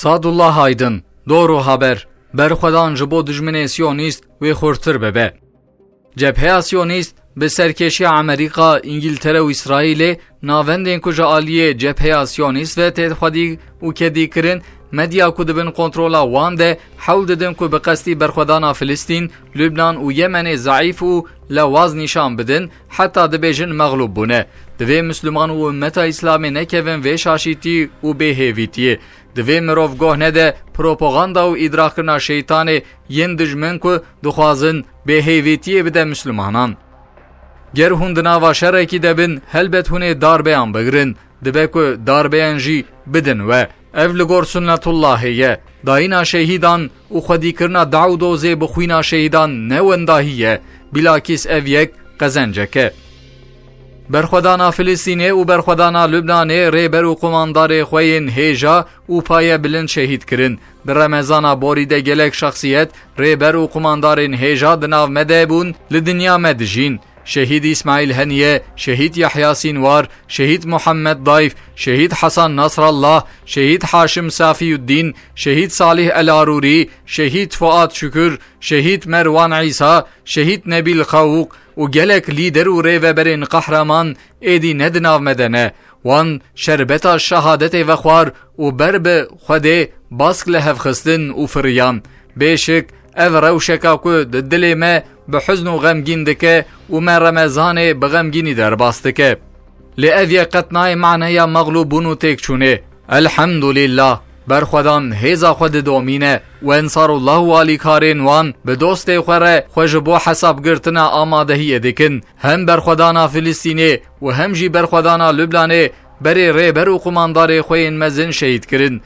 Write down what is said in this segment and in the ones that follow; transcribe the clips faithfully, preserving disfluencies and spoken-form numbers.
Sadullah Aydın, Doğru Haber, Berxwedan ji bo dijminê Siyonîst wê xurtir bibe. Cebheya Siyonîst bi serkêşiya Amerîka, Îngiltere û Îsraîlê navendên ku ji aliyê Cebheya Siyonîst ve tê xwedî û kedî kirin, medya ku di bin kontrola wan de hewl didin ku bi qestî berxwedana Filistîn, Lubnan û Yemenê zeîf û lewaz nîşan bidin, heta dibêjin mexlûb bûne. Divê Misliman û ummeta Îslamê nekevin vê şaşîtî û bêhêvîtiyê. Divê mirov goh nede propaganda û îdraqkirina şeytanê yên dijmin ku dixwazin bêhêvîtiyê bide Mislimanan. Ger hûn di nava şerekî de bin, helbet hûn ê darbeyan bigirin. Dibe ku darbeyan jî bidin we. Ev li gor Sunnetullahê ye. Dayîna şehîdan û xwedîkirina daw dozê bi xwîna şehîdan ne wendahî ye. Bilakîs ev yek qezencek e. Berxwedana Filistînê û berxwedana Lubnanê rêber û qumandarê xwe yên hêja û paye bilind şehîd kirin. Di Remezana borî de gelek şexsiyet, rêber û qumandarên hêja di nav me de bûn, li dinya me dijîn. Şehîd Îsmaîl Heniye, Şehîd Yahya Sînwar, Şehîd Muhammed Dayf, Şehîd Hasan Nasrallah, Şehîd Haşim Safiyuddin, Şehîd Salih El Arûrî, Şehîd Fuat Şükür, Şehîd Merwan Îsa, Şehîd Nebîl Xawûk û gelek lîder û rêveberên qehreman êdî ne di nav me de ne. Wan şerbeta şehadetê vexwar û ber bi Xwedê bask li hev xistin û firiyan. Bêşik, ev rewşeka ku di dilê me bi huzn û xemgîn dike û me Remezanê bi xemgînî derbas dike. Lê ev yek qet nayê maneya mexlûbûn û têkçûnê. Elhamdulillah, berxwedan hêza xwe didomîne û Ensarullah û alîkarên wan bi dostê xwe re xwe ji bo hesabgirtina amadehiyê dikin. Hem berxwedana Filistînê û hem jî berxwedana Lubnanê berê rêber û qumandarê xwe yên mezin şehîd kirin.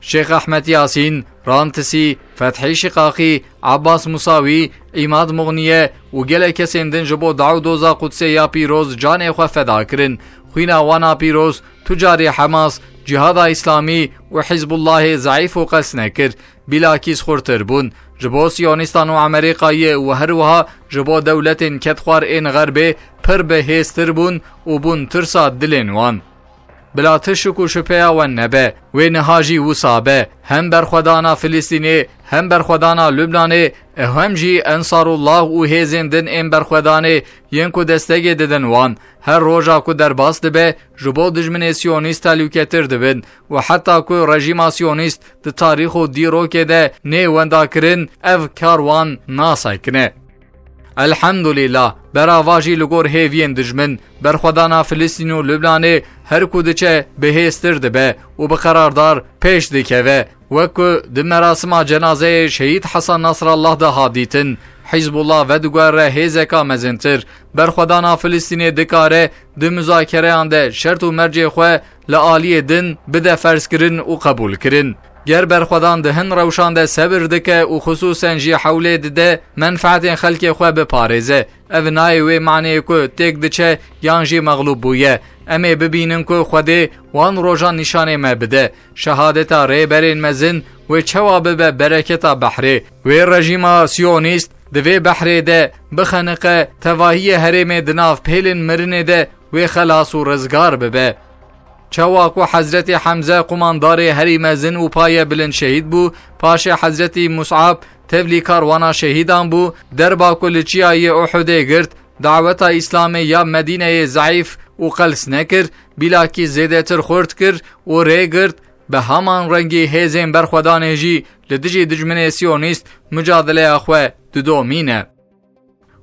Şêx Ehmed Yasîn, Rantisî, Fethî Şiqaqî, Abbas Musawî, Îmad Muxniye û gelek kesên din ji bo daw doza Qudsê ya pîroz canê xwe feda kirin. Xwîna wana pîroz tu carî Hemas, Cihada Îslamî û Hizbullahê zeîf û qels nekir. Bilakîs xurtir bûn. Ji bo Siyonîstan û Amerîkayê û her wiha ji bo dewletên kedxwar ên Xerbê pir bi hêztir bûn û bûn tirsa dilên wan. Bila tu şik û şupeya we nebe, wê niha jî wisa be. Hem berxwedana Filistînê, hem berxwedana Lubnanê, e hem jî Ensarullah û hêzên din ên berxwedanê yên ku destegê didin wan, her roja ku derbas dibe, ji bo dijminê Siyonîst tehlûketir dibin û heta ku rejîma Siyonîst di tarîx û dîrokê de nê wendakirin, ev kar wan nasekine. Elhamdulillah, berava jî li gor hêviyên dijmin, berxwedana Filistîn û Lubnanê her ku diçe bihêztir dibe û bi qerardar pêş dikeve. Wek ku di merasima cenazeyê Şehîd Hasan Nasrallah de hat dîtin, Hizbullah vediguhere hêzeka mezintir. Berxwedana Filistînê dikare di muzakereyan de şert û mercê xwe li aliyê din bide ferzkirin û qebûlkirin. Ger berxwedan di hin rewşan de sebir dike û xisûsen jî hewlê dide menfaetên xelkê xwe biparêze, ev nayê wê maneyê ku têk diçe yan jî mexlûb bûye. Em ê bibînin ku Xwedê wan rojan nîşanê me bide. Şehadeta rêberên mezin wê çawa bibe bereketa behrê. Wê rejîma Siyonîst di vê behrê de bixeniqe, tevahiyê herêmê di nav pêlên mirinê de wê xelas û rizgar bibe. Çawa ku Hezretî Hemze qumandarê herî mezin û paye bilind şehîd bû, paşê Hezretî Mus'ab tevlî karwana şehîdan bû, derba ku li çiyayê Uhudê girt, daweta Îslamê ya Medîneyê zeîf û qels nekir, bîlakî zêdetir xurt kir û rê girt, bi heman rengî hêzên berxwedanê jî li dijî dijminê Siyonîst mucadeleya xwe didomîne.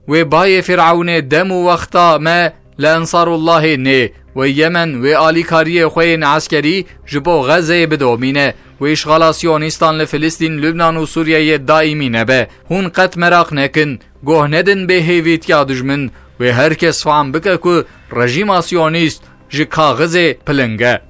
Wê bayê Fîrewnê dem û wexta me li Ensarullahê nê, wê Yemen, wê alîkariyê xwe yên eskerî ji bo Xezeyê bidomîne, wê îşxala Siyonîstan li Filistîn, Lubnan û Sûriyeyê daîmî nebe. Hûn qet meraq nekin, goh nedin bêhêvîtiya dijmin, wê her kes fam bike ku rejîma Siyonîst ji kaxizê piling e.